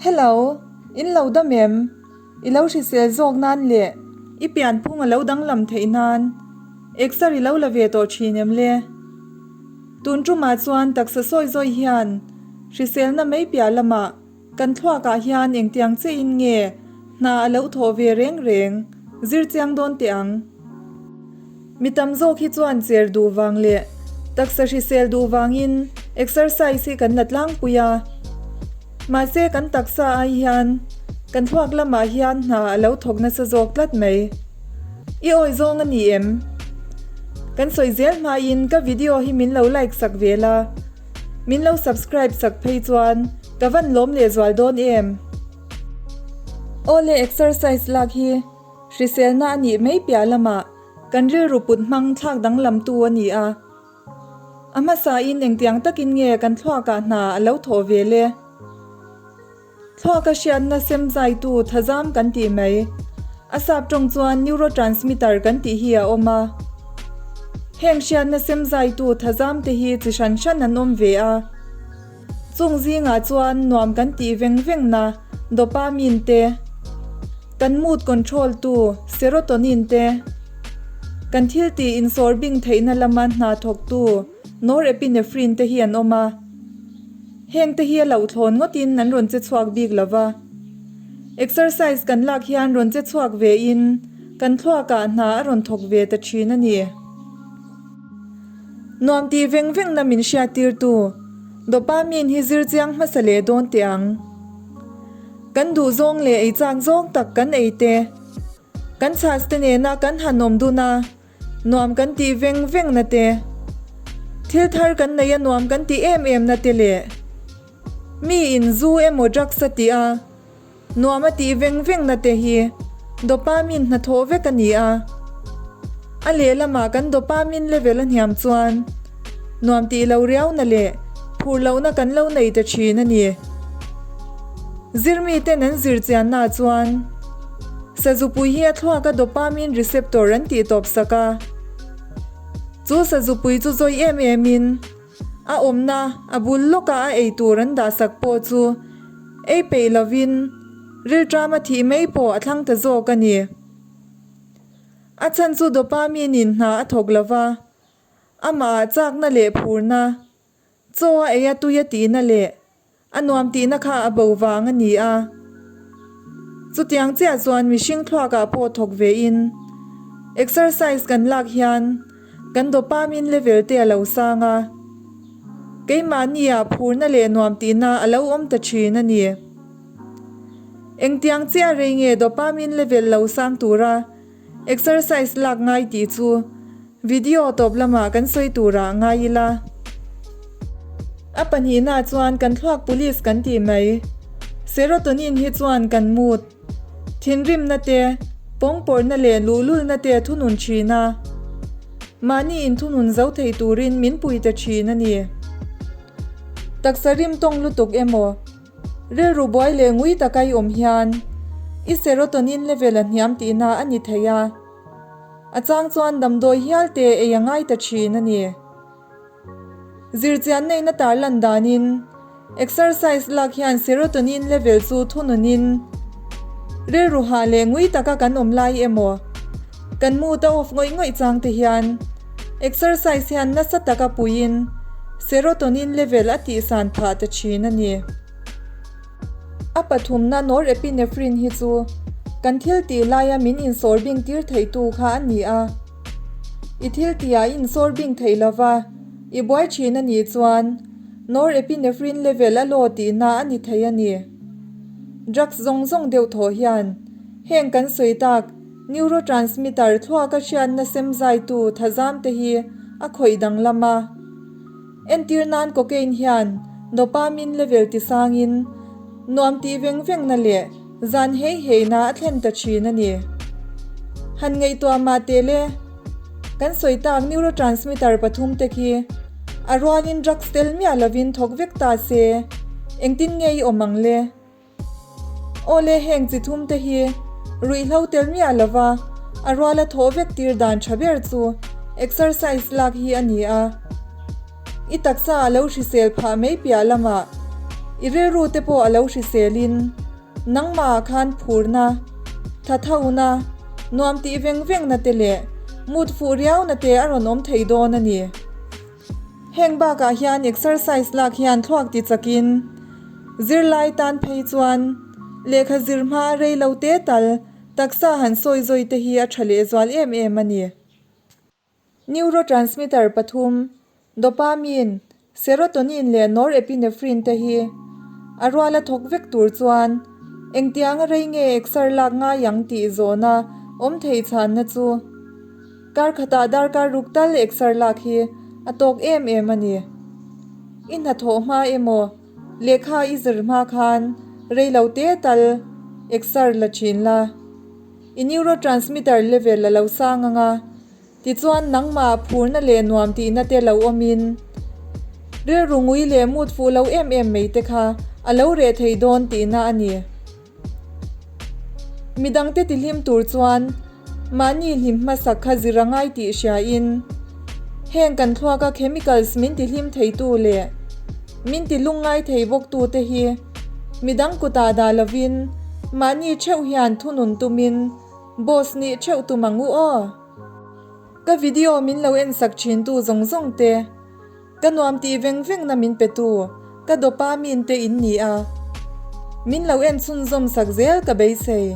Hello, in lo dam em? I lo hrisel zawk nan leh i pianphung a lo danglam theih nan exer i lo la ve tawh thin em le? Tun tumah chuan taksa sawi zawi hian hriselna mai piah lamah Kan thluakah hian engtiang chiahin nge hna a lo thawh ve reng reng zir chiang dawn teh ang. Mi tam zawk hi chuan cher duh vang leh taksa hrisel duh vangin exercise hi kan la tlangpui a. Mahse kan taksa ai hian kan thluak lamah hian hna a lo thawk nasa zawk tlat mai. I awi zawng a ni em? Kan sawi zel hmain ka video hi min lo like sak ve la. Min lo subscribe sak phei chuan ka van lawm leh zual dawn em? Awle exercise lak hi hriselna a nih mai piah lamah kan rilru put hmang thlak danglamtu a ni a. A hmasain engtiang takin nge kan thluakah hna a lo thawh ve le? Thluaka hriatna sem zaitu thazam kan tih mai. A sap tawng chuan neurotransmitter kan tih hi a awm a. Heng hriatna sem zaitu thazam te hi chi hran hran an awm ve a. Chung zingah chuan nuam kan tih veng vengna dopamine te, kan mood control tu serotonin te, kan thil tih insawr bing theihna lama hna thawktu norepinephrine te hi an awm a. Hengte hi a loh thlawn ngawtin an rawn che chhuak bik lo va. Exercise kan lak hian rawn che chhuak ve in kan thluakah hna a rawn thawk ve ta thin a ni. Nuam tih veng vengna min hriattirtu dopamine hi zir chiang hmasa leh dawn teh ang. Kan duh zawng leh ei chak zawng tak kan ei te, kan chhas te nena kan han awm dun a, Nuam kan tih veng veng na te, thil thar kan nei a nuam kan tih em em na te leh mi in zu emaw drugs a tih a nuam a tih veng veng na te hi dopamine hnathawh vek a ni a. A lehlamah kan dopamine level a hniam chuan nuam tih lo riau na leh phur lohna kan lo nei ta thin a ni. Zirmi ten an zir chianna chuan Sazupui hi a thluak a dopamine receptor an tih tawp sak a. Chu sazupui chu zawi em em in a awmna a bul lawkah a ei tur an dah sak pawh chu ei peih lovin rilṭam a thih mai pawh a thlang ta zawk a ni. A chhan chu dopamine in hna a thawk lova, amah ah chakna leh phurna, chaw a ei a tui a tihna leh A nuam tihna kha a bo vang a ni a. Chutiang chiah chuan mihring thluakah pawh thawk ve in exercise kan lak hian kan dopamine level te a lo sang a. Keimahni ah phurna leh nuam tihna a lo awm ta thin a ni. Engtiang chiah rei nge dopamine level lo sang tura Exercise lak ngai tih chu video tawp lamah kan sawi turah ngai ila. A pahnihna chuan kan thluak police kan tih mai. Serotonin hi chuan kan mood, thinrimna te, pawngpawrhna leh luhlulna te thunun thin a. Mahni inthunun zo thei turin min pui ta thin a ni. Taksa rim tawng lutuk emaw? Rilru buai leh ngui taka i awm hian i serotonin level a hniam tihna a ni thei a, a chang chuan damdawi hial te ei a ngai ta thin a ni. Zirchian neihna tarlan danin exercise lak hian serotonin level chu thununin rilru hah leh ngui taka kan awm lai emaw kan mood a off ngawih ngawih chang te hian exercise hian nasa taka puiin Serotonin level a tihsan phah ta thin a ni. A pathumna norepinephrine hi chu kan thil tih laia min insawr bing tir theitu kha a ni a. I thil tihah i insawr bing theih lova i buai thin a nih chuan norepinephrine level a law tihna a ni thei a ni. Drugs zawng zawng deuh thawh hian heng kan sawi tak Neurotransmitter thluaka hriatna sem zaitu thazam te hi a khawih danglam a. Entir nan cocaine hian dopamine level tisangin nuam tih veng vengna leh zan hei heina a thlen ta thin a ni. Han ngaihtuah mah teh le, kan sawi tak neurotransmitter pathum te khi a rualin drugs tel miah lovin thawk vek ta se engtin nge i awm ang le? Awle heng chi thum te hi ruihhlo tel miah lova a ruala thawh vek tir dan tha ber chu exercise lak hi a ni a. I taksa a lo hrisel phah mai piah lamah. I rilru te pawh a lo hriselin nangmahah khan phurna, thathona, nuam tih veng vengna te leh mut fuh riauna te a rawn awm thei dawn a ni. Heng bakah hian exercise lak hian thluak ti chakin zirlai tan phei chuan lehkha zir hma rei lo te tal taksa han sawi zawi te hi a tha lehzual em em a ni. Neurotransmitter pathum, dopamine, serotonin leh norepinephrine te hi a ruala thawk vek tur chuan engtianga rei nge exer lak ngai ang tih zawhna awm thei chhanna chu kar khatah darkar ruk tal exer lak hi a tawk em em a ni. I hnathawh hma emaw lehkha i zir hma khan rei lo te tal exer la thin la. I neurotransmitter level a lo sang ang a, tichuan nangmah phurna leh nuam tihna te lo awmin, rilru ngui leh mut fuh lo em em mai te kha a lo reh thei dawn tihna a ni. Midangte tihlim tur chuan mahni hlim hmasak kha zir a ngai tih hriain, heng kan thluaka chemicals min tihlim theitu leh min tilungngai thei bawktu te hi Midang kutah dah lovin mahni theuh hian thunun tumin boss nih theuh tum ang u aw. Ka video min lo en sak thin tu zawng zawng te, ka nuam tih veng veng na min pe tu, ka dopamine te in ni a. Min lo en chhunzawm sak zel ka beisei.